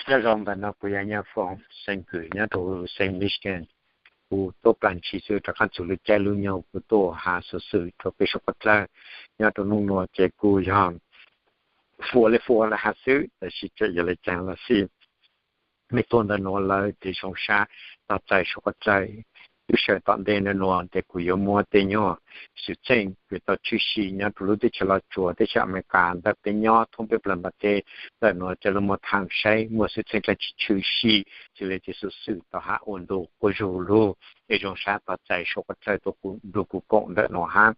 Nyob zoo ntawm no kuv yog Nyiaj Foom, xeem Kwm nyob rau xeev Michigan. Kuv tuaj plam ntshis xwb rov qab txug lub caij lub nyoog kuv tuaj has xov xwm rau peb suav qhov dlawg. Nyob rau hnub nuav ces kuj yog fuav le fuav le has xwb, tab sis tseem yog le caag los xij, mej tuaj ntawm nuav lawm ces zoo sab tos txais suav qhov dlawg. Lub sij hawm tom ntej ntawm nuav ces kuv yuav muab tej nyuag xwm txheej kws tau tshwm sim nyob rau lub teb chaws Los Tsuas, teb chaws Amelikas ntawm peb nyob thoob peb plaws npab teb ntawm nuav coj lug muaj thaam saib muaj xwm txheej dlaab tsi tshwm sim, xws le tej xov xwm tau has ua ntu quas zug lug, es zoo sab tos txais suav qhov dlawg tuaj nrug kuv koom ntawm nuav hab.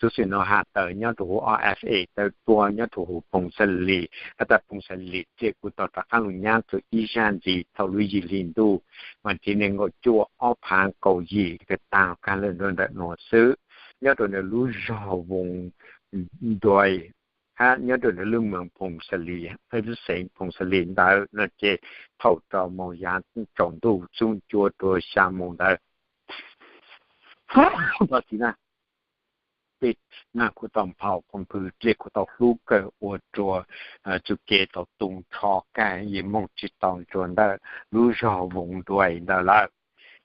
Xov xwm nuav has tawm nyob rau huv ob F A tawm tuaj nyob rau huv Phoos Xa Lis, has tas Phoos Xa Lis dlej kuj tau rov qaab lug nyab txug ib zag ntxiv thaum lub yim hli ntuj vas thib neeg nkaum cuaj ob phaav kaum yim kws taag kag lawm ntawm nuav xwb. Nyob rau ntawm lub zog Voos Duais hab nyob rau ntawm lub moos Phoos Xa Lis, lub xeev Phoos Xa Lis ntawd no ces thaum rau moos yav tsaus ntuj txug cuaj rua xya moos ntawd, txog txiv na, tej nag kuj tau nphau qhov npwg, dlej kuj tau hlub kawg ua rua txuj kev tau tu nrho kag yim moog tsi tau rua ntawm lub zog Voos Duais ntawd lawm.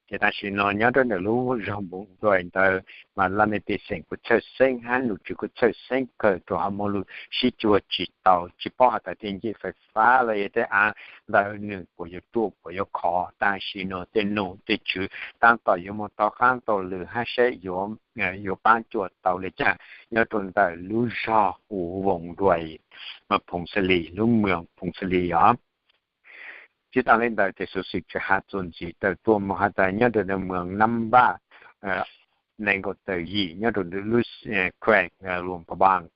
Ces tam sim no nyob rau ntawm lub zog Voos Duais ntawd mas laj mej pej xeem kuj txhawj xeeb hab nom tswv kuj txhawj xeeb kawg rua qhov muaj lub sib cuag tsi tau, tsi paub has tas tej ncej fais fab los yog tej av ntawd nws puas yuav ruaj puas yuav khov. Tam sim no tej nom tej tswv taab tom yuav moog tau qaab tau lwm hab saib yuav paab cuam tau le caag nyob rau ntawm lub zog huv Voos Duais, Phoos Xa Lis, lub moos Phoos Xa Lis os. Tsi taag le ntawd ces xov xwm tseem has txuas ntxiv tawm tuaj moog has tas nyob rau ntawm moos Nab Npaj nees nkaum tawm yim nyob rau lub khees Luas Pha Npaas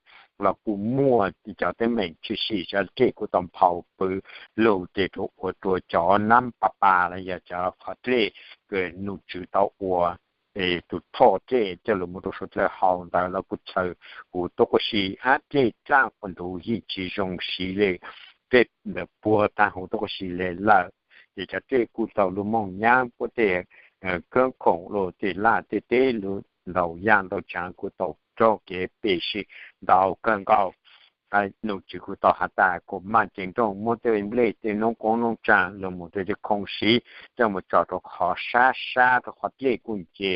los kuj muaj cov teeb meem tshwm sim, cov dlej kuj tau nphau pw lug ces rua ua rua cov nab pa pa los yog cov qhov dlej kws nom tswv tau ua tus thoj dlej coj lug moog rua suav dlawg haus ntawd los kuj txhaws huv tuab quas si hab dlej dlaaj quas ntuv yeej tsi zoo siv le, dlej ntawd puag taag huv tuab quas si le lawm. Ces cov dlej kuj tau lug moog nyab puab tej kaav khoom lug tej laj tej teb lug ntau yaj ntau tsaav kuj tau raug kev pem sim ntau kawg nkaus. Nom tswv kuj tau has tas kuas maj ceev nrooj muab tej nplej tej noob qoob noob tsaa lug moog rua tej khoo siv coj moog tso rua qhov sab sab rua qhov dlej kuj nce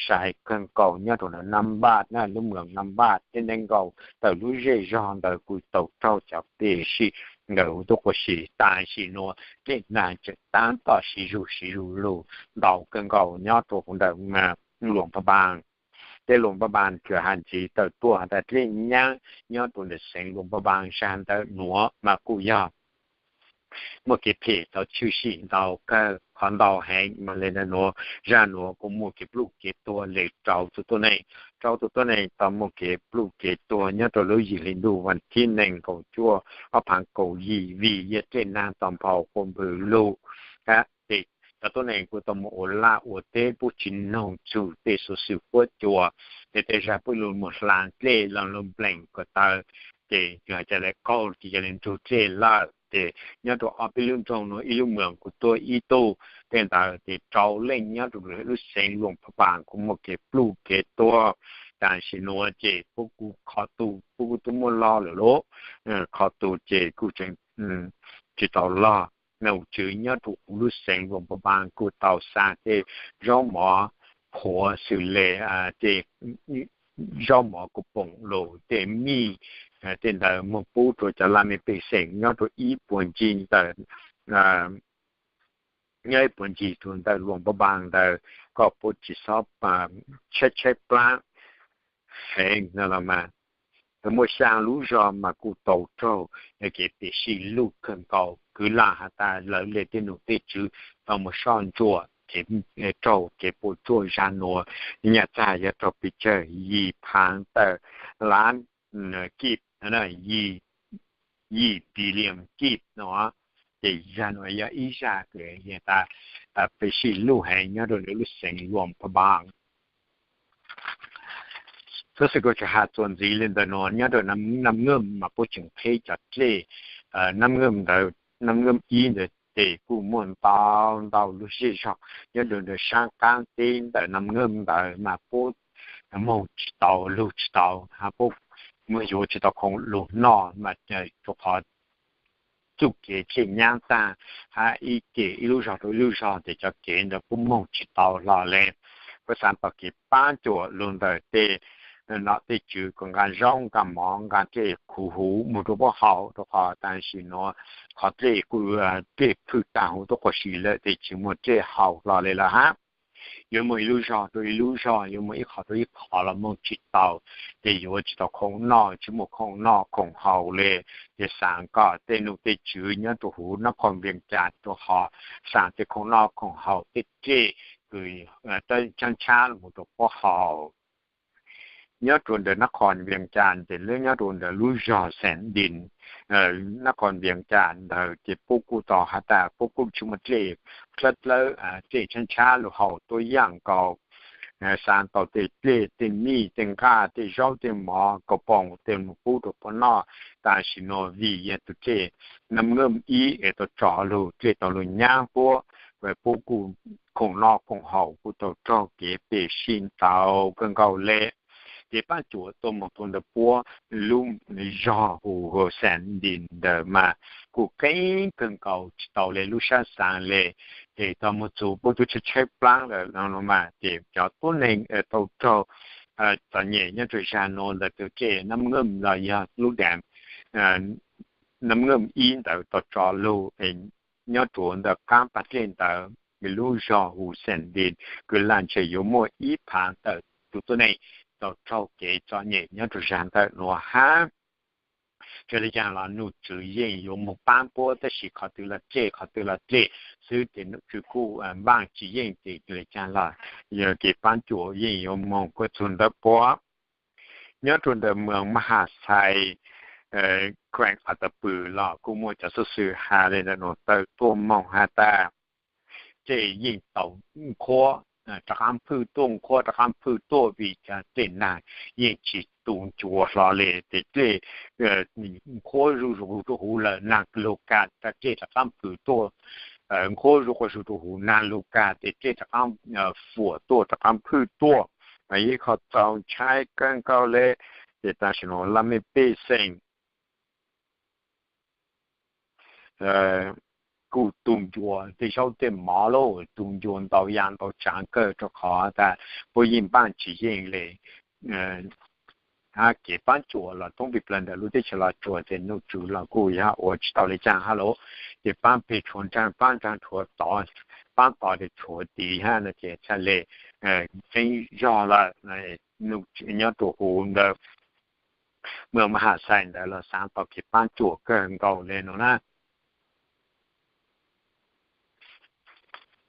sai kawg nkaus nyob rua ntawm Nab Npaj na, lub moos Nab Npaj tej nees nkaum tawm lub zej zog ntawd kuj tau raug cov pem sim ntawm huv tuab quas si. Tam sim nuav dlej nag tseem taab tom siv zug siv zug lug ntau kawg nkaus nyob rua huv ntawm Luas Pha Npaas. Tej Luas Pha Npaas tseem has ntxiv tawm tuaj has tas dlej nyab nyob rua ntawm xeev Luas Pha Npaas zag ntawm nuav mas kuj yog muaj kev phem tau tshwm sim ntau kawg, qhov ntau heev mas le ntawm nuav, zag nuav kuj muaj kev pluj kev tuag le rau tug tuab neeg, rau tug tuab neeg tau muaj kev pluj kev tuag nyob rau lub yim hli ntuj vas thib nees nkaum cuaj ob phaav kaum yim vim yog dlej nag tau nphau quas npwg lug. Ces cov tuab neeg kuj tau moog ua laj ua teb pub tsi noog txug tej xuv xwm huab cua, ces tej zag pub lug moog hlaav dlej los lug npleem ko taw, ces yog ca le qaug ces ca le nrug dlej lawm. Ces nyob rau ob peb lub nroog nuav ib lub moos kuj tuag ib tug, tej ntawd ces rau leej nyob rau lub xeev Luas Pha Npaas kuj muaj kev pluj kev tuag. Tam sim nuav ces puab kuj qhov tu puab kuj tub muaj log lawm lauj, qhov tu ces kuj tseem tsi tau log. Nom tswv nyob rau huv lub xeev Luas Pha Npaas kuj tau xa tej zaub mov qhuav xws le tej zaub mov kuj poom lug tej mij, tej ntawd moog pub rua cov laj mej pej xeem nyob rua ib puag ncig ntawm, nyob ib puag ncig rua ntawm Luas Pha Npaas ntawd kom puab tsi xob tshaib tshaib plab heev no los mas. Muaj xyaa lub zog mas kuj tau raug kev pem sim luj kawg nkaus, kwv lam has tas lawv le tej nom tej tswv tau moog soj ntsuam raug kev puam tsuaj zag nuav nyaj txag yog raug pes tsawg yim phaav tawm lab kij, yim billion kij no. Ces zag nuav yog ib zag kws tas pem sim luj heev nyob rau lub xeev Luas Pha Npaas. Xov xwm kuj tseem has txuas ntxiv le ntawm nuav, nyob rau Nam Ngam mas puab tseem qheb cov dlej Nam Ngam ntawd, Nam Ngam ib ntawd ces kuj muaj ntau ntau lub zej zog nyob rau ntawm saab qaab teb ntawm Nam Ngam ntawd mas puab moog tsi tau lug tsi tau, puab moog yuav tsi tau khoom lug noj mas rua qhov txuj kev tsej nyab tag, hab ib ke ib lub zog rau ib lub zog ces cov kev ntawd kuj moog tsis tau hlo le. Kuv xaav tau kev paab cuam lug ntawm tej nom tej tswv kom nqa zaub nqa mov nqa dlej khuv huv moog rua puab haus, rua qhov tam sim nuav qhov dlej kuj dlej phwj taag huv tuab quas si lawm, tej tsis muaj dlej haus hlo le lawm hab. Yuav moog ib lub zog rau ib lub zog, yuav moog ib qho rau ib qho los moog tsis tau, ces yuav tsis tau khoom noj, tsis muaj khoom noj khoom haus le. Ces xaav kom tej nom tej tswv nyob rua huv nab qhoo Vias Cas rua qhov xaav tej khoom noj khoom haus tej dlej kws tshab tshab los moog rua puab haus. Nyob rua ntawm nab qhoo Vias Cas ces lub nyob rua ntawm lub zog Xeem Dis, nab qhoo Vias Cas ntawd ces puab kuj tau has tas puab kuj tsis muaj dlej dlawb dlawb, dlej tshab tshab lug haus tuab yaam nkaus. Xaav tau tej dlej tej mij tej nqaj tej zaub tej mov kaus poom tej moog pub rua puab noj. Tam sim nuav vim yog tug dlej Nab Nqeem ib es tau tso lug, dlej tau lug nyab puab, puab kuj khoom noj khoom haus kuj tau raug kev pem sib ntau kawg nkaus le. Ces paab cuam tuaj moog rua ntawm puab lub zog hu ua Xeem Dis ntawd mas kuj qeeb kawg nkaus tsis tau le lub sab xaav le. Ces tau moog txug puab tub tshaib tshaib plaab lawm no mas ces cov tuab neeg tau raug txom nyem nyob rua zag nuav ntawm tug dlej Nab Nqeem los yog lub daam Nab Nqeem ib ntawd tau tso lug nyob rua ntawm qaab pag dlej ntawd, lub zog hu Xeem Dis kws lam ntshe yuav muaj ib phaav tawm tug tuab neeg tau raug kev txom nyem nyob rua zag ntawm nuav hab. Tsi le caag los nom tswv yeej yuav moog paab puab, tab sis qhov twg los dlej qhov twg los dlej xwb ces nom tswv kuj npaaj tsis yeej ces tsi le caag los yog kev paab cuam yeej yuav moog kuaj txug ntawm puab. Nyob rua ntawm moos Maj Has Xais, Kheem As Tas Pws los kuj muaj cov xub xwm has le ntawm nuav tawm tuaj moog has tas dlej yeej tau nqhuab rov qaab phwj tuaj, nqhuab rov qaab phwj tuaj vim cov dlej nag yeej tsis tu ncua hlo le ces dlej nqhuab zuj zus rua huv lawm nag lug kag ces dlej rov qaab phwj tuaj, nqhuab zuj quas zug rua huv nag lug kag ces dlej rov qaab fuam tuaj rov qaab phwj tuaj. Mas ib qho txaus ntshai kawg nkaus le. Ces tam sim nuav laj mej pej xeem kuj tu ncua tej zaub tej mov lauj, tu ncua ntau yam ntau tsaav kawg rua qhov tas puab yeej npaaj tsis yeej le. Hab kev paab cuam los toob plig plawg ntawm lub teb chaws Los Tsuas ces nom tswv los kuj yog ua tsis tau le caag hab lauj. Ces paab peg tshuav nraag, paab nraag tshuav tod, paab tod ces tshuav tid hab no ces txhaj le qeeb zog lawm. Nyob rua huv ntawd moos Maj Has Xais ntawd los xaav tau kev paab cuam kawg nkaus le no na.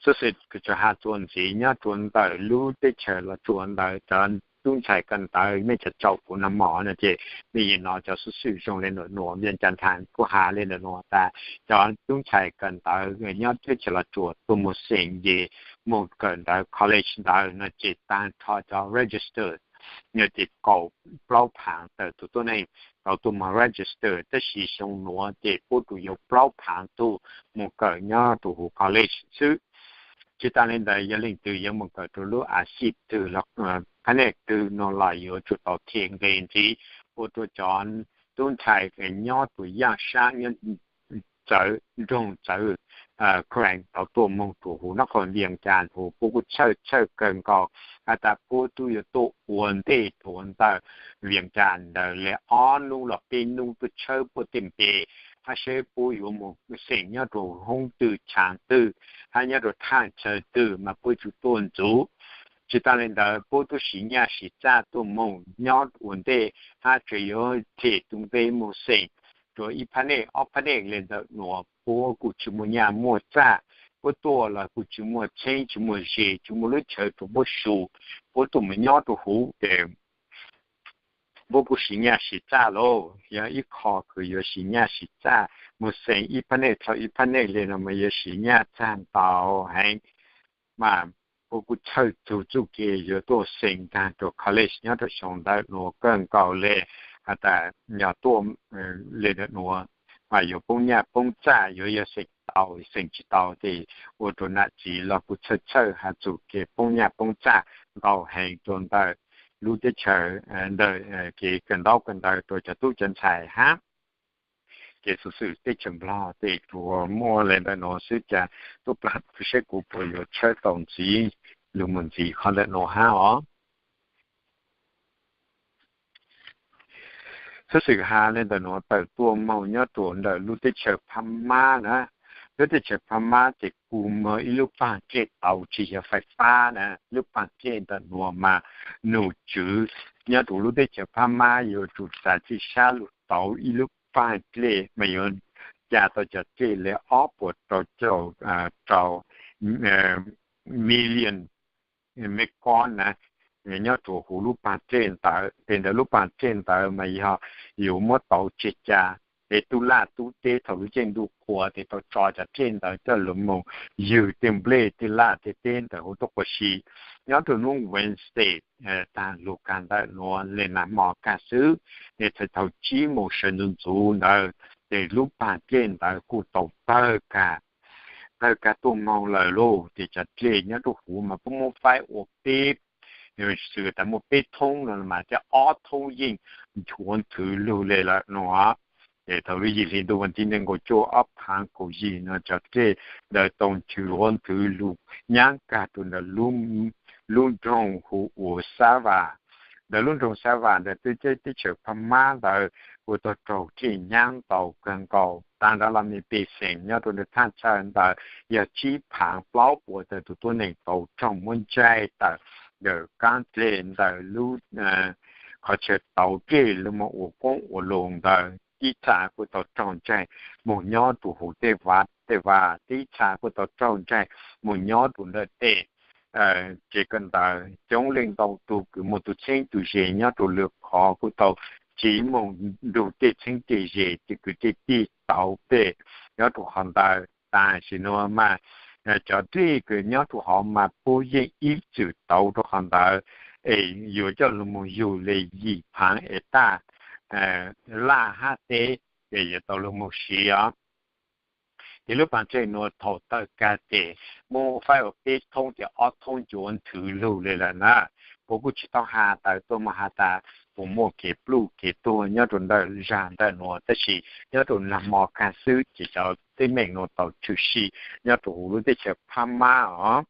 Xwb xwm kws tsuas has txuas ntxiv nyob rua ntawm lub teb chaws Los Tsuas ntawd cov tub ntxhais kawm ntawv mej cov tsaum kuv nag mom no ces mej yeej nov cov xub xwm zoo le nuav nuav, Vias Cas Times kuj has le nuav nuav tas cov tub ntxhais kawm ntawv nyob teb chaws Los Tsuas tuaj moog xeem ces moog kawm ntawv college ntawd no ces taag nrho cov register no ces kaum plaub phaav tawm tug tuab neeg tau tuaj moog register, tab sis xyoo nuav ces puab tsuas yuav plaub phaav tug moog kawm nyob rua huv college xwb. Tsi taag le ntawd yog leej twg yuav moog kawm rua lub a xij twg los phab neej twg no los yuav tsum tau them nqe ntxiv ua rua cov tub ntxhais nyob rua yaaj sab nyob txawv nroog txawv Kheem tau tuaj moog rua huv nab qhoo Vias Cas huv, puab kuj txhawj txhawj kawg nkaus has tas puab tub yuav tuaj ua ntej rua ntawm Vias Cas ntawd le ob nub los peb nub, tuaj tshawb puab tej npe hab saib puab yuav moog xeem nyob rua hoob twg chav twg hab nyob rua thaaj chaw twg mas puab tsum tuaj ntxuv. Tsi taag le ntawd puab tub siv nyaj siv txaj tuaj moog nyob ua ntej hab tsuas yuav them tus npe moog xeem rua ib phab neej ob phab neej le ntawm nuav, puab kuj tsi muaj nyaj muaj txaj. Puab tuaj los kuj tsi muaj txheeb tsi muaj ze, tsi muaj lub chaw rua puab su. Puab tuaj moog nyob rua huv ces puab kuj siv nyaj siv txaj lauj. Yog ib qho kws yuav siv nyaj siv txaj moog xeem ib phab neej txhua ib phab neej le no mas yuav siv nyaj txag ntau heev. Mas puab kuj txhawj txug txuj kev yuav tuaj xeem taag rua college nyob rua xyoo ntawm nuav kawg nkaus le has tas yog tuaj le ntawm nuav mas yuav poob nyaj poob txaj, yuav yog xeem tau xeem tsi tau ces ua rua nam txiv los kuj txhawj txhawj has txug kev poob nyaj poob txaj ntau heev rua ntawm lub teb chaws ntawm kev kawm ntaub kawm ntawv rua cov tub cov ntxhais hab. Ces xov xwm teb chaws Nplog ces tsuas muaj li ntawm nuav xwb, cas tuaj plag saib kuv puas yuav tshawb tau ntxiv lug moog ntxiv qhov ntawm nuav hab os. Xov xwm has li ntawm nuav tawm tuaj moog nyob rua ntawm lub teb chaws Phab Mab na. Lub teb chaws Phab Mab ces kuj muaj ib lub paag dlej tauv tsi yog fais fab na. Lub paag dlej ntawm nuav mas num tswv nyob rua lub teb chaws Phab Mab yuav tsum txav txim sab lug tauv ib lub paag dlej mas yuav ca tau cov dlej le ob puas rau caum rau million mev kob na, nyob rua huv lub paag dlej ntawd. Ces ntawm lub paag dlej ntawd mas yog yuav muab tauv tseg ca, es tub laj tub teb thaum lub caij ntuj qhua ces tau tso cov dlej ntawd coj lug moog ywg tej nplej tej laj tej teb ntawd huv tuab qua si. Nyob rua hnub Wednesday taag lug kag ntawm nuav le nag hmo kag xwb, es txhais thaum tsib moos sawv ntxuv ntxuv ntawd ces lub paag dlej ntawd kuj tau tawg kag, tawg kag tuaj moog lawm lauj. Ces cov dlej nyob rua huv mas puab muab faib ua peb, xws tas muaj peb thoob no mas tej ob thoob yeej nchuav nthwv lug le lawm no. Ces thaum lub yim hli ntuj vas thib nees nkaum cuaj ob phav kaum yim no cov dlej ntawd tau nchuav nthwv lug nyaab kag rua ntawm lub nroog hu ua Xav Vas. Ntawm lub nroog Xav Vas ntawd teb chaws Phab Mab ntawd kuj tau raug dlej nyaab ntau kawg nkaus. Taag nrho laj mej pej xeem nyob rua ntawm thaj chaw ntawd yog tsib phav plaub puas tawm tus tuab neeg tau raug muab ntsaig tawm ntawm kaab dlej ntawm lub qhov chaw tauv dlej lug moog ua koob ua loo ntawd. Ib txha kuj tau raug ntsaig moog nyob rua huv tej vav tej vav, tib txha kuj tau raug ntsaig moog nyob rua ntawm tej tsev kawm ntawv. Coob leej ntau tug kws muaj tug txheeb tug ze nyob rua lwm qhov kuj tau tsiv moog nrug tej txheeb tej ze, tej kwv tej tij tauv pej nyob rua qhov ntawd. Tam sim nuav mas cov dlej kws nyob rua hov mas puab yeej ib txwm tauv rua qhov ntawd, es yuav coj lug moog yug le yim phaav es taj laj hab teb, ces yuav tau lug moog siv os. Ces lub paag dlej nuav thaum tawg kag ces muab faib ua peb thoob ces ob thoob nchuav nthwv lug le lawm na. Kuv kuj tsis tau has tas tuaj moog has tas puas muaj kev pluj kev tuag nyob rua ntawm zag ntawm nuav, tab sis nyob rua nag hmo kag xwb ces cov teeb meem nuav tau tshwm sim nyob rua huv lub teb chaws Phab Mab os.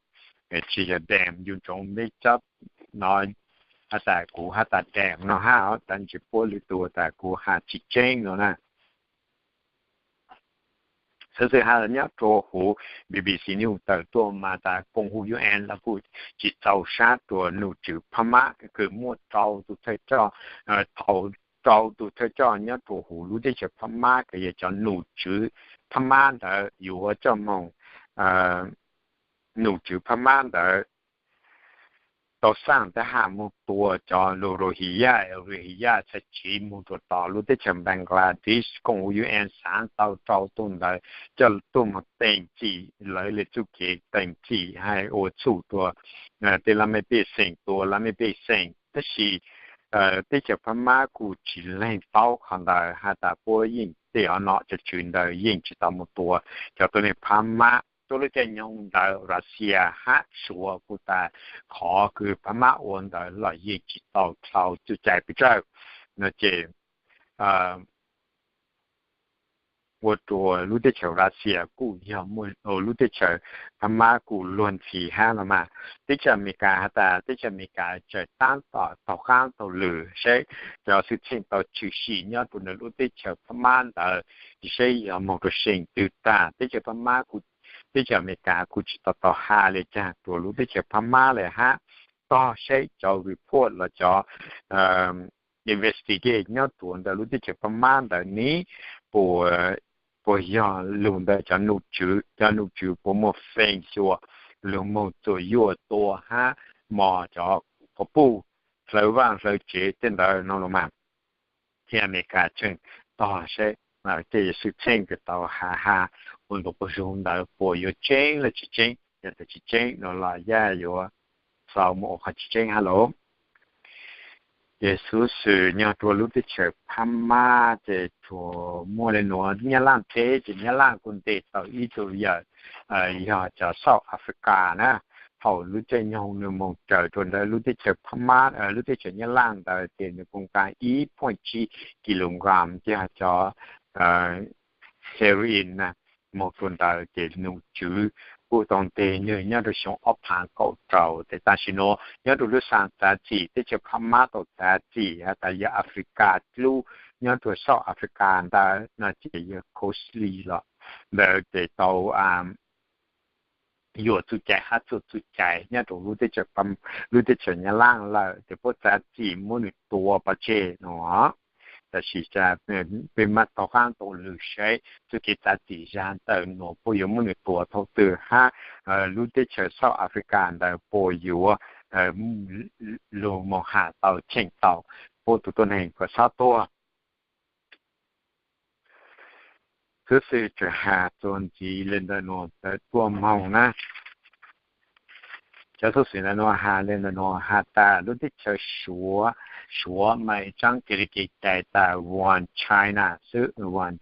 Tsis yog dam, yug ntsoov meb cov no has tas kuv has tas dam no hab, tab sis puab lwm tus tas kuv has tsis tseeb no na. Xov xwm has nyob rua huv B B C News tawm tuaj mas tas koom huv U N los kuj tsis txaus sab rua num tswv Phab Mab kws muaj rau tus thawj coj, thaum rau tus thawj coj nyob rua huv lub teb chaws Phab Mab kws yog cov num tswv Phab Mab ntawd yuav coj moog, num tswv Phab Mab ntawd tau xaaj tab has moog tua cov lug Rohingya, Rohingya txhaj tsiv moog rua tom lub teb chaws Bangladesh. Koom huv U N xaav tau rau tug ntawd coj tuaj moog teem txim, lawv le txuj kev teem txim hab ua txhum rua tej laj mej pej xeem, tua laj mej pej xeem. Tab sis teb chaws Phab Mab kuj tsis leeg paub qhov ntawd, has tas puab yeej tej o no cov tswv ntawd yeej tsis tau moog tua cov tuab neeg Phab Mab. Tuab lub caij nyoog ntawd Russia hab Suav kuj tas qhov kws Phab Mab ua ntawd los yeej tsis tau dlhau txuj cai pes tsawg no ces ua rua lub teb chaws Russia kuj yog muaj lub teb chaws Phab Mab kuj luag ntxhi hab no mas. Teb chaws Amelikas has tas teb chaws Amelikas tseem taab tom taug qaab taug lwm saib cov xwm txheej tau tshwm sim nyob rua ntawm lub teb chaws Phab Mab ntawd saib yog moog rua seem twg tag. Teb chaws Phab Mab, teb chaws Amelikas kuj tsis tau tau has le caag rua lub teb chaws Phab Mab le hab. Tog saib cov report los cov investigate nyob rua ntawm lub teb chaws Phab Mab ntawd ne, puas yog lug ntawm cov num tswv, cov num tswv puas muaj feem xyuam lug moog txuam yuaj tua hab mos cov quas puj hlawv vaaj hlawv tsev tej ntawd no los mas. Ces Amelikas tseem tog saib tej xwm txheej kws tau has has ua ntu quas zug ntawd puas yuav tseeb los tsis tseeb. Yog tas tsis tseeb no los yaj yuav xaus moog ua qhov tsis tseeb hab lauj. Ces xuv xwm nyob rua lub teb chaws Phab Mab ces tsuas muaj le nuav. Nyab Laj teb ces Nyab Laj kuj ntes tau ib tug yawm yog cov South Africa na, thaum lub caij nyoog nws moog raws rua ntawm lub teb chaws Phab Mab, lub teb chaws Nyab Laj ntawd ces nws kuj nqaa ib point tsib kilogram yog cov Kerry-in na, moog rua ntawd ces num tswv kuj tau ntes nwg nyob rua xyoo ob phav kaum rau. Ces tam sim nuav nyob rua lub xaa txav txim teb chaws Phab Mab tau txav txim has tas yog Africa dlub nyob rua South Africa ntawd no ces yog Colsley los ntawd ces tau yuam txuj cai hab txuj txuj cai nyob rua lub teb chaws, lub teb chaws Nyab Laj lawm ces puab txav txim muab nwg tua pov tseg no. Tab sis peb mab tau qaab tau lwm seb txuj kev txav txim zag ntawm nuav puab yuav muab nwg tua thaum twg hab lub teb chaws South Africa ntawd puas yuav lug moog has tau cheem tau puab tug tuab neeg kom txhob tuag. Xov xwm tseem has txuas ntxiv le ntawm nuav tawm tuaj moog na. Cov xov xwm ntawm nuav has le ntawm nuav has tas lub teb chaws Suav, Suav mas ib tsaab kev li kev cai tas One China xwb,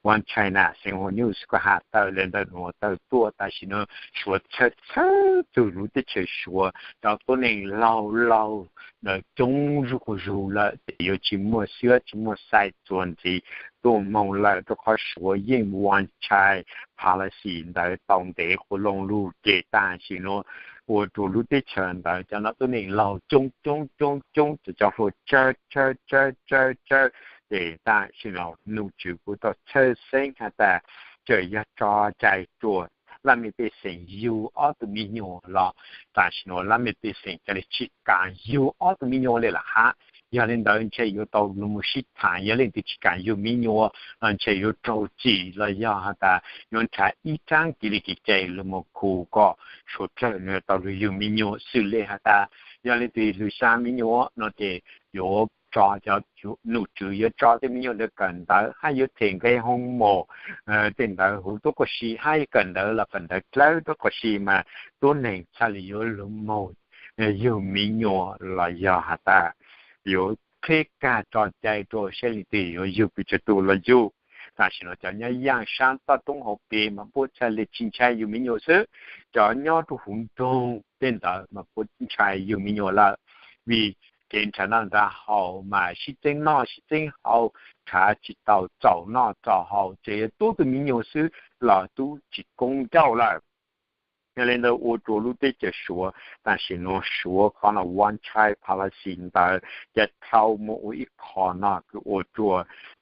One China Xinhua News kuj has tawm le ntawm nuav tawm tuaj tam sim nuav Suav txhawj txhawj txug lub teb chaws Suav cov tuab neeg laug laug ntawd coob zuj quas zug lawm ces yuav tsis muaj xwab tsis muaj xais txuas ntxiv tuaj moog lawm rua qhov Suav yeej One China policy ntawd tau ntev quas looj lug ces tam sim nuav ua rua lub teb chaws ntawd cov nom tuab neeg laug coob coob coob coob ces cov hluas tsawg tsawg tsawg tsawg tsawg ces tam sim nuav num tswv kuj tau txhawj xeeb has tas txawm yog tso cai rua laj mej pej xeem yug ob tug me nyuam los tam sim nuav laj mej pej xeem ca le tsis kaam yug ob tug me nyuam le lawm hab. Yog le ntawd ntshe yuav tau lug moog sib thaam, yog leej twg tsis kaam yug me nyuam los ntshe yuav raug txim los yog has tas yuav nrhav ib tsaab kev li kev cai lug moog khu kom suav dlawg nwg tau lug yug me nyuam xwb le has tas yog leej twg lug xyaa me nyuam no ces yuav tso, num tswv yuav tso tej me nyuam ntawd kawm ntawv hab yuav them nqe hoo mom tej ntawd huv tuab quas si hab yuav kawm ntawv los kawm ntawv dlawb tuab quas si mas tuab neeg txhaj le yuav lug moog yug me nyuam los yog has tas yuav qheb kag tso cai rua saib leej twg yuav yug pes tsawg tug los yug. Tam sim nuav cov nyob yaaj saab toj roob hauv pes mas puab txhaj le tsis ntshai yug me nyuam xwb, cov nyob rua huv nroog tej ntawd mas puab ntshai yug me nyuam lawm, vim kev nrhav noj nrhav haus mas sib txeeb noj sib txeeb haus, nrhav tsis tau txaus noj txaus haus ces yuav tub tug me nyuam xwb los tub tsis koob ncauj lawm. Yog le ntawd ua rua lub teb chaws Suav tam sim nuav Suav qhov no one child policy ntawd ca dhau moog ua ib qho no kws ua rua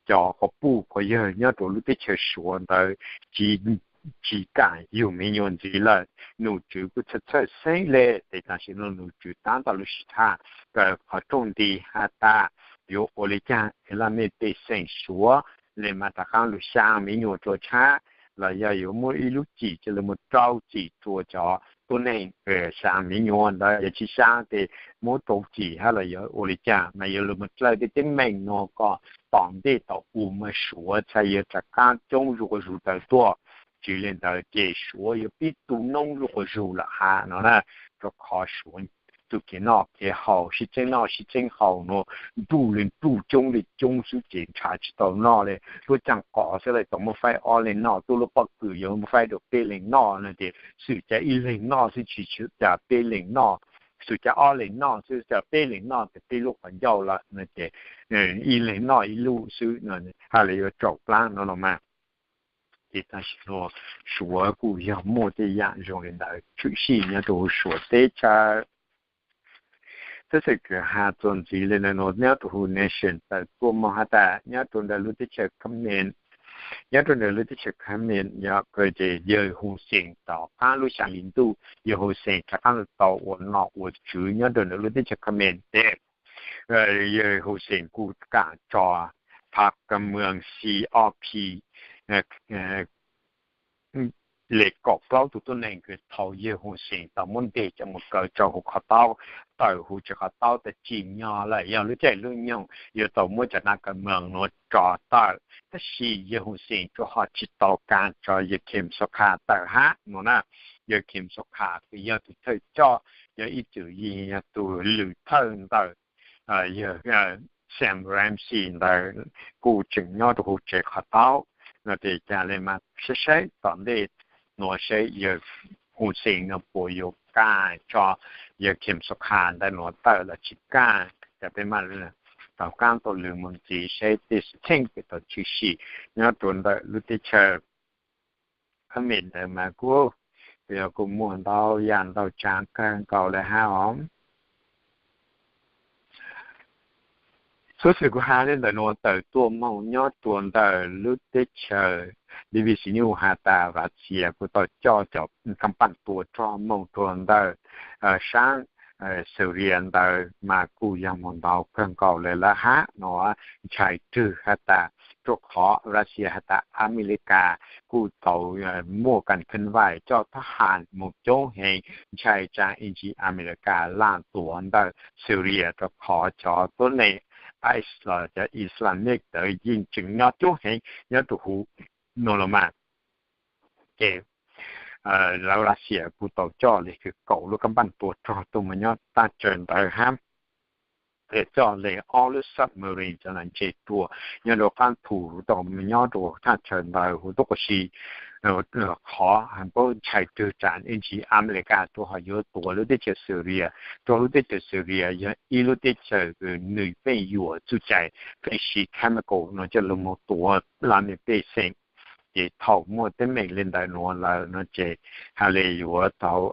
cov quas puj quas yawg nyob rua lub teb chaws Suav ntawd tsis kaam yug me nyuam ntxiv lawm. Num tswv kuj txhawj txhawj xeeb le ces tam sim nuav num tswv taab tom lug sib tham kawm qhov rooj nti has tas yuav ua le caag es laj mej pej xeem Suav le mas rov qaab lug xyaa me nyuam rua tshab los yog yuav muab ib lub cim ca le moog rau txim rua cov tuab neeg xyaa me nyuam ntawd, yog tsis xyaa tes muab rau txim hab los yog ua le caag mas yuav lug moog dlawb tej teeb meem nuav kom tom ntej tom u mas Suav txhaj yuav rov qaab coob zuj quas zug tawm tuaj. Tsis le ntawd ces Suav yuav pib tu noob zuj quas zug lawm has no na, rua qhov Suav tug kev noj kev haus sib txeeb noj sib txeeb haus nuav nruj le nruj coob le coob xwb ces nrhav tsis tau noj le, tuab caaj qos xwb le tau muab faib ob leeg noj, tuab lub pob kws yuav muab faib rua peb leeg noj no ces xwm ca ib leeg noj xwb tsis xwm ca peb leeg noj, xwm ca ob leeg noj xwb, xwm ca peb leeg noj ces peb lub qhov ncauj lawm no ces ib leeg noj ib lub xwb no, hab le yuav tsaus plaab no los mas. Ces tam sim nuav Suav kuj yog muaj tej yaam zoo le ntawd tshwm sim nyob rua huv Suav teb chaws. Xov xwm kws has txuas ntxiv le ntawm nuav nyob rua huv Nation tawm tuaj moog has tas nyob rua ntawm lub teb chaws Khmer, nyob rua ntawm lub teb chaws Khmer yog ces yawg Hun Sen tom qaab lub xyaa hli ntuj yawg Hun Sen rov qaab tau ua nom ua tswv nyob rua ntawm lub teb chaws Khmer tes yawg Hun Sen kuj kaam tso phab ka mws C R P le kaum plaub tug tuab neeg kws thaus yawg Hun Sen tau muab nteg coj moog kaw rua huv qhov taub, tawm huv tsev qhov taub tas tsim nyog lawm yog lub caij lub nyoog yuav tau muab cov nab ka mws nuav tso tawm, tab sis yawg Hun Sen tsuas ho tsis tau kaam tso yawg Kem Sokha tawm hab no na. Yawg Kem Sokha kws yog tug thawj coj, yog ib txwm yog tug lwm thawj ntawm yawg Sam Rainsy ntawd kuj tseem nyob rua huv tsev qhov taub no tes ca le mas saib saib tom ntej nuav saib yawg Hun Sen no puas yuav kaam tso yawg Kem Sokha ntawd nuav tawm los tsis kaam. Ca peb mam tom qaab tau lug moog ntxiv saib tej xwm txheej kws tau tshwm sim nyob rua ntawm lub teb chaws Armenia ntawd mas kuj, yog kuj muaj ntau yam ntau tsaav kawg nkaus le hab os. Xuv xwm kuv has le ntawm nuav tawm tuaj moog nyob rua ntawm lub teb chaws, B B C News has tas Russia kuj tau coj cov kaab paaj tua rog moog rua ntawm saab Syria ntawd mas kuj yog moog ntau kawg nkaus le lawm hab nuav. Ntshai rwg has tas, rua qhov Russia has tas Amelikas kuj tau muaj kaam khwv vais coj thab ham moog coob heev, ntshai tsaav ib ntsis Amelikas laaj tuav ntawm Syria rua qhov cov tuab neeg ISIS los cov Islamic ntawd yeej tseem nyob coob heev nyob rua huv nuav los mas. Ces lawv Russia kuj tau coj le kws kaum lub kaab paaj tua rog tuaj moog nyob taag chaw ntawd hab, coj le ob lub submarine cov nam ntse tua nyob rua qaab thu tau moog nyob rua taag chaw ntawd huv tub quas si. Qhov paub ntshai rwg tsaav ib ntsis Amelikas rua ho yuav tuav lub teb chaws Syria, rua lub teb chaws Syria yog ib lub teb chaws kws nwg pheej yuam txuj cai pheej siv chemical nuav coj lug moog tuav laj mej pej xeem. Ces thaum muaj teeb meem le ntawm nuav lawm no ces has le yuav tau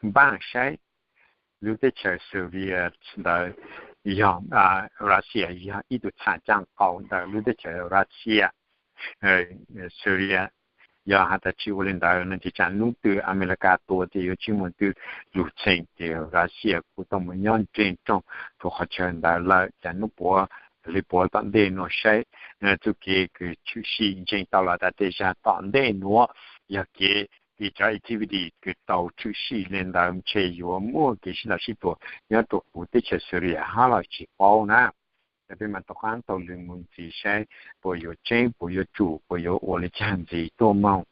npaaj saib lub teb chaws Syria ntawd yog Russia yog ib tug txham caaj qaum ntawm lub teb chaws Russia, Syria. Yog has tas tsi ua le ntawd no ces tsaav nub twg Amelikas tua ces yuav tsi muaj tug lug txheem ces Russia kuj tau moog nyob ntseeg rooj rua qhov chaw ntawd lawm. Tsaav nub puav hli puav tom ntej nuav saib txuj kev kws tshwm sim ntseeg tau los tas tej zag tom ntej nuav yog kev kws cov activity kws tau tshwm sim le ntawd ntshe yuav muaj kev sib ntaus sib tua nyob rua huv teb chaws Syria hab los tsi paub na. Ces peb maam rov qaab tau lug moog ntxiv saib puas yuav tseeb puas yuav tsum puas yuav ua le caag ntxiv tuaj moog.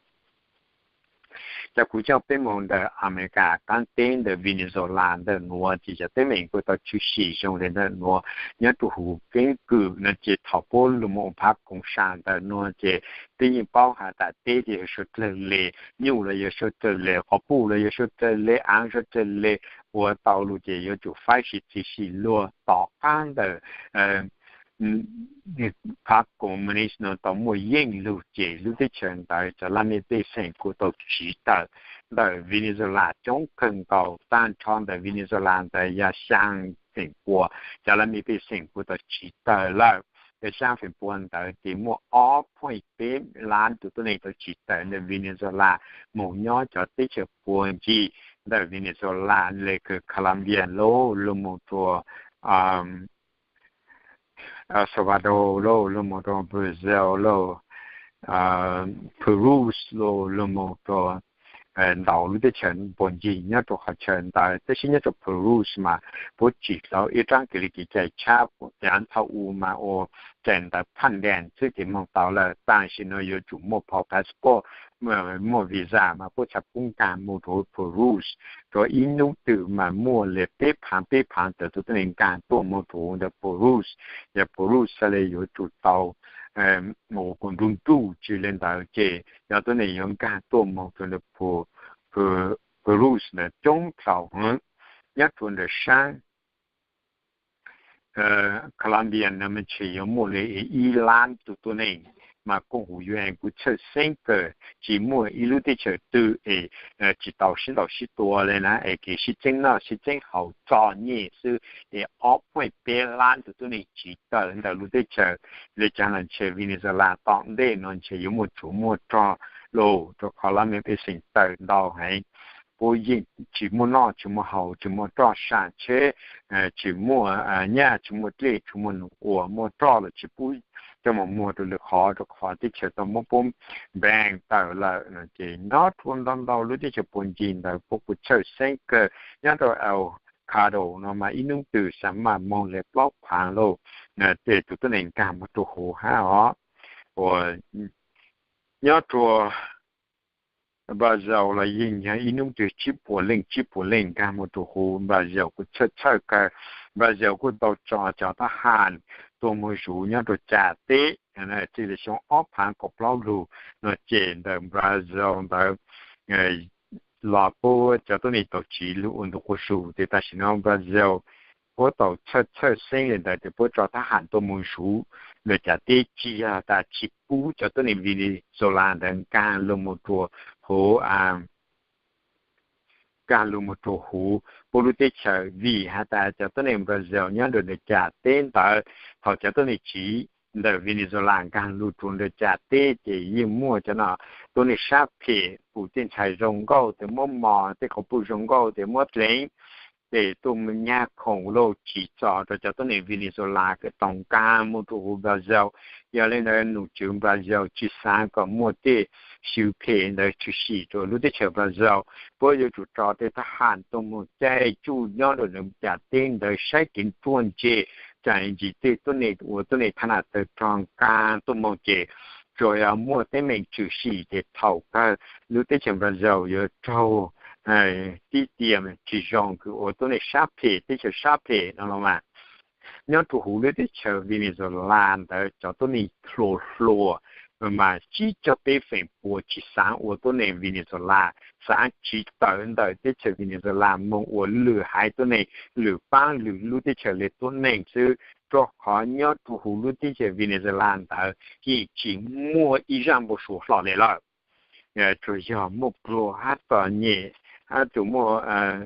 Cov kuv coj peb moog ntawm Amelikas qaab teb ntawm Venezuela ntawm nuav ces cov teeb meem kuj tau tshwm sim zoo le ntawm nuav nyob rua huv keeb kwm no ces thaum puab lug moog ua phav koom sam ntawm nuav ces peb yeej paub has tas teb ces yog suav dlawg le, nyuj los yog suav dlawg le, quas puj los yog suav dlawg le, aav suav dlawg le, ua tau lug ces yuav tsum faib sib txig sib luag. Tom qaab ntawm phav koom munis no tau muaj yeej lug ces lub teb chaws ntawd cov laj mej pej xeem kuj tau tsiv tawm ntawm Venezuela coob kawg nkaus. Taag nrho ntawm Venezuela ntawd yog xyaa feem pua cov laj mej pej xeem kuj tau tsiv tawm lawm. Yog xyaa feem pua ntawd ces muaj ob point peb lab tug tuab neeg tau tsiv tawm ntawm Venezuela moog nyob cov teb chaws puag ncig ntawm Venezuela le kws Colombia lauj, lug moog rua El Salvador lauj, lug moog rua Brazil lauj, Peru lauj, lug moog rua ntau lub teb chaws puag ncig nyob rua qhov chaw ntawd. Tab sis nyob rua Peru mas puab tsim tau ib raab kev li kev cai tshab, yav thaum u mas ua cai ntawv phaj ndees xwb ces moog tau lawm. Tam sim no yuav tsum muaj phau passport, muaj visa mas puab txhaj pub nkaag moog rua Peru. Rua ib nub twg mas muaj le peb phaav peb phaav tawm tug tuab neeg nkaag tuaj moog rua ntawm Peru. Yog Peru xaav le yuav tsum tau ua kuv nruj nruj tsi le ntawd ces cov tuab neeg yuav nkaag tuaj moog rua ntawm Peru ntawd coob dlhau heev. Nyob rua ntawm saab Colombia no mas ntshe yuav muaj le ib lab tug tuab neeg, mas koom huv U N kuj txhawj xeeb kawg tsi muaj ib lub teb chaws twg es tsi tau sib ntaus sib tua le na, es kev sib txeeb noj sib txeeb haus txom nyem xwb. Es ob point peb lab tug tuab neeg tsiv tawm ntawm lub teb chaws le caag los ntshe Venezuela tom ntej no ntshe yuav muaj tsov muaj rog lauj, rua qhov laj mej pej xeem tawm ntau heev. Puab yeej tsi muaj noj tsi muaj haus, tsi muaj roj sam tsheb, tsi muaj nyaj tsi muaj dlej, tsi muaj num ua, muaj roj los tsi pub coj moog muag rua lwm qhov, rua qhov teb chaws tau muab puab ban tawm lawm no ces nyob rua ntau ntau lub teb chaws puag ncig ntawd puab kuj txhawj xeeb kawg. Nyob rua El Salvador no mas ib nub twg xaav maj moog le plaub phaav lauj, tej tug tuab neeg nkaag moog rua huv hab os. Ua nyob rua Brazil los yeej yog ib nub twg tsib puas leej tsib puas leej nkaag moog rua huv. Brazil kuj txhawj txhawj kawg. Brazil kuj tau tso cov thab ham tuaj moog zuv nyob rua Cag teb, txij le xyoo ob phaav kaum plaub lug no ces ntawm Brazil ntawd los puab cov tuab neeg tau tsiv lug ua ntu quas zug. Ces tam sim no Brazil puab tau txhawj txhawj xeeb le ntawd tes puab tso thab ham tuaj moog zuv nws cov teb, tsi yog tas tsi pub cov tuab neeg Venezuela ntawd nkaag lug moog rua huv nkaag lug moog rua huv puab lub teb chaws, vim has tas cov tuab neeg Brazil nyob rua nws cov teb ntawd, thaus cov tuab neeg tsiv ntawm Venezuela nkaag lug rua nws cov teb ces yeej muaj cov no tuab neeg sab phem pum tej ntxhais zoo nkauj tes muab mos, tej qhov puj zoo nkauj tes muab dleev, ces tuaj nyag khoom lauj tsiv txom rua cov tuab neeg Venezuela kws tau nkaag moog rua huv Brazil. Yog le ntawd nom tswv Brazil tsi xaav kom muaj tej sw phem ntawd tshwm sim rua lub teb chaws Brazil. Puab yuav tsum tso tej thab ham tuaj moog caij tsuj nyob rua nws cov teb ntawd saib kev ruaj ntseg, tsaam ntsis tej tuab neeg ua tuab neeg thab nam tawg rog nkaag tuaj moog ces tsuas yog muaj teeb meem tshwm sim ces thaum kawg lub teb chaws Brazil yuav raug tib tiam tsi zoo kws ua tuab neeg sab phem, teb chaws sab phem no los mas. Nyob rua huv lub teb chaws Venezuela ntawd cov tuab neeg hluas hluas mas tsib caug peb feem pua tsi xaav ua tuab neeg Venezuela, xaav tsiv tawm ntawm teb chaws Venezuela moog ua lwm haiv tuab neeg, lwm paab lwm lub teb chaws le tuab neeg xwb, rua qhov nyob rua huv lub teb chaws Venezuela ntawd yeej tsi muaj ib zaaj npau suav hlo le lawm. Tsuas yog muaj pluag hab txom nyem, hab tsuas muaj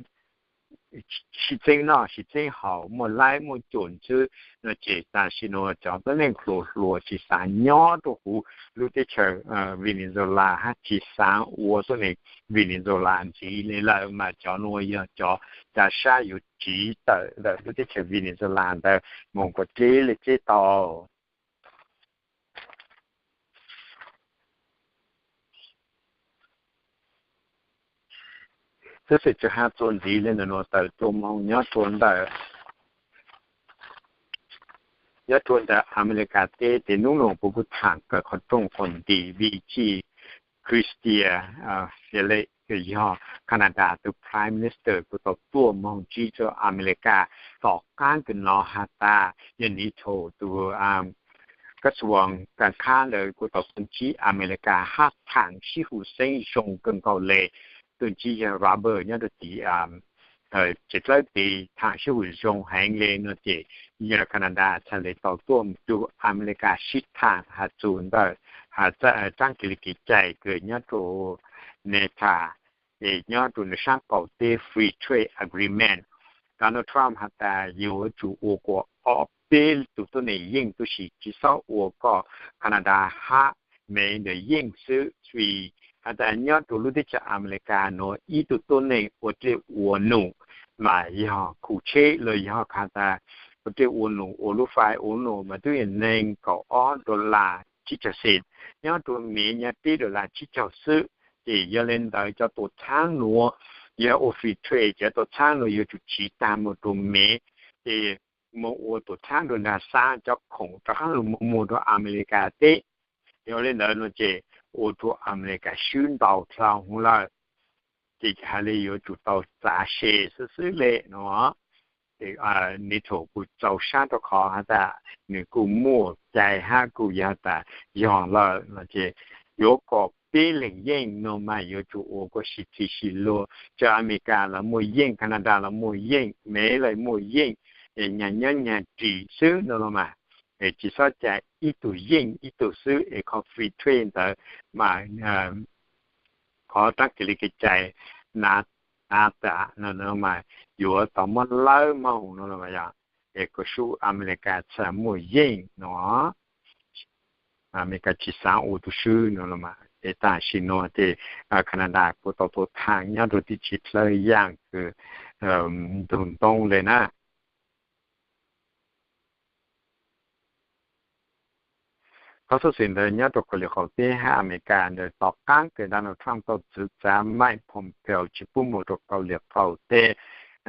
sib txeeb noj sib txeeb haus, muaj laib muaj cuam xwb no ces tam sim nuav cov tuab neeg hluas hluas tsi xaav nyob rua huv lub teb chaws Venezuela hab tsi xaav ua tuab neeg Venezuela ntxiv le lawm mas cov nuav yog cov ca sab yuav tsiv tawm ntawm lub teb chaws Venezuela ntawd moog kuas dleb le dleb tau. Xwb xwm tsi has txuas ntxiv le ntawm nuav tawm tuaj moog nyob rua ntawm, nyob rua ntawm Amelikas teb tes nub nuav puab kuj thaam kawm qhov rooj qaum ntim vim tsi Chrystia Philip kws yog Canada tug Prime Minister kuj tau tuaj moog ntsib rua Amelikas tom qaab kws no has tas yog NATO tug kas xuas kas khab ntawd kuj tau tuaj ntsib Amelikas hab thaam sib hum xeeb zoo kawg nkaus le. Tuaj ntsib yawg Robert nyob rua tim tsev dlawb tes thaam sib hum zoo heev le no ces yawg Canada txhad le tau tuaj rua Amelikas sib thaam has txug ntawm tsaab kis li kev cai kws nyob rua NAFTA es nyob rua nws saab qaum teb Free Trade Agreement. Donald Trump has tas yuav tsum ua kuas ob peb tug tuab neeg yeej tub si, tsi xob ua kom Canada hab Mev ntawd yeej xwb. Vim has tas nyob rua lub teb chaws Amelikas nuav ib tug tuab neeg ua dlej ua num mas yog khu tsheb los yog has tas ua dlej ua num ua lub fais ua num mas tub yog neeg kaum ob dollar tsib caug xees, nyob rua Mev nyaj peb dollar tsib caug xwb. Ces yog le ntawd cov tuam txhaab nuav yog ua free trade, cov tuam txhaab nuav yuav tsum tsiv taag moog rua Mev, ces moog ua tuam txhaab rua nraag xaab, cov khoom rov qaab lug moog muag rua Amelikas teb. Yog le ntawd nuav ces ua rua Amelikas swb ntau dlhau hwv lawm. Ces has le yuav tsum tau txav se xwb xwb le nuav. NATO kuj txaus sab rua qhov has tas nws kuj muaj cai hab kuj yog tas yog lawm no ces yuav kom peb leeg yeej no mas yuav tsum ua kuas sib txig sib luag, tsaam Amelikas los muaj yeej, Canada los muaj yeej, Mev los muaj yeej, nyag nyob nyag ris xwb no los mas, tsi xob cai ib tug yeej ib tug xwb es qhov free trade ntawd mas qhov tsaab kis li kev cai NAFTA no mas yuav tau muab lawb moog no los mas yog, es kuas sub Amelikas txhad muaj yeej no, Amelikas tsi xaav ua tug swb no los mas. Es tam sim nuav ces Canada kuj tau tuaj thaam nyob rua teb chaws dlawb yaam kws ntug ntoo le na. Qhov xub xim ntawd nyob rua Kaus Lim Qaum Teb hab Amelikas ntawd tom qaab kws Donald Trump tau txwv txav Mike Pompeo tsi pub moog rua Kaus Lim Qaum Teb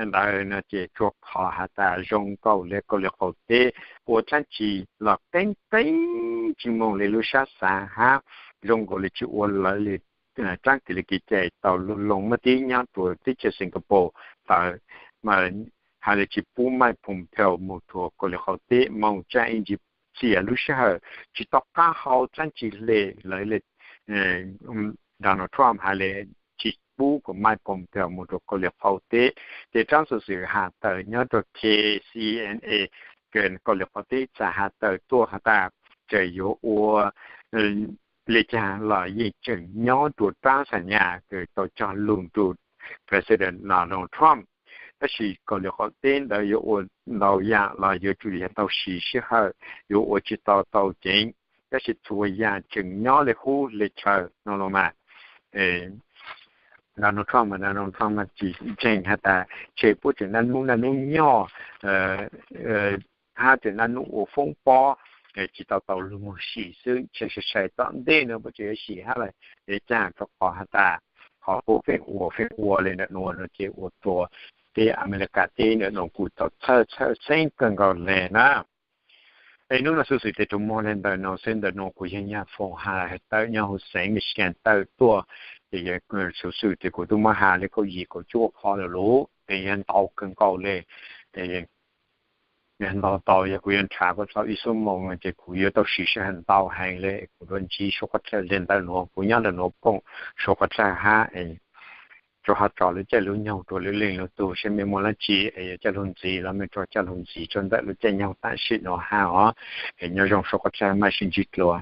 ntawd no ces tsuas qhov has tas zoo nkaus le Kaus Lim Qaum Teb ua dlaab tsi los qeeb qeeb tsi moog le lub sab xaav hab zoo nkaus le tsi ua lawv le tsaab kis li kev cai tau lug loo muab tib nyob rua teb chaws Singapore ntawd mas has le tsi pub Mike Pompeo moog rua Kaus Lim Qaum Teb moog tsaam ib ntsis txias lub sij hawm tsi tau qaab hau dlaab tsi le lawv le Donald Trump has le tsi pub kuv Mike Pompeo mus rau Kaus Lim Qaum Teb. Ces tsab xov xwm has tawm nyob rau K C N A, Kaus Lim Qaum Teb txawm has tawm tuaj has tas tseem yuav ua li cas los yeej tseem nyob rua rab xam nyas kws tau cog lug rua President Donald Trump. Tab sis Kaus Lim Qaum Teb ntawd yuav ua ntau yaam los yuav tsum yog tau siv sij hawm, yuav ua tsis tau tau ceev, tab sis txhua yaam tseem nyob le hub le chaw no los mas Donald Trump mas Donald Trump mas tsis ntseeg has tas tshe puab tseem naj nub naj nub nyoj hab tseem naj nub ua foob pob, tsis tau tau lug moog sim xwb, tshe sai sai tom ntej no puab tseem yuav sim hab le caag rua qhov has tas qhov puab feem ua feem ua le ntawm nuav no ces ua rua teb Amelikas teb ntawm nuav kuj tau txhawj txhawj xeeb kawg nkaus le na. Es nub no xuv xwm tes tsuas muag le ntawm nuav xwb, ntawm nuav kuv yog Nyaj Foom has tawm nyob huv xeev Michigan tawm tuaj, ces xuv xwm tes kuv tub muab has le kaum yim kaum cuaj qhov lawm lub, es yog ntau kawg nkaus le. Yog ntau ntau yog kuv yuav nrhav kuv tau ib xuab moos ces kuv yuav tau siv sij hawm ntau heev le. Kuv yuav ntsib suav qhov txhawj le ntawm nuav, kuv nyob ntawm nuav poom suav qhov txhawj hab, rua hab tso lub caij lub nyoog rua lub leej lub tug, seb mej muaj dlaab tsi es yuav coj lug ntxiv los mej rua coj lug ntxiv rua ntawm lub caij nyoog tam sim nuav hab os. Es nyob zoo suav qhov txhawj, maj sib ntsib dlua.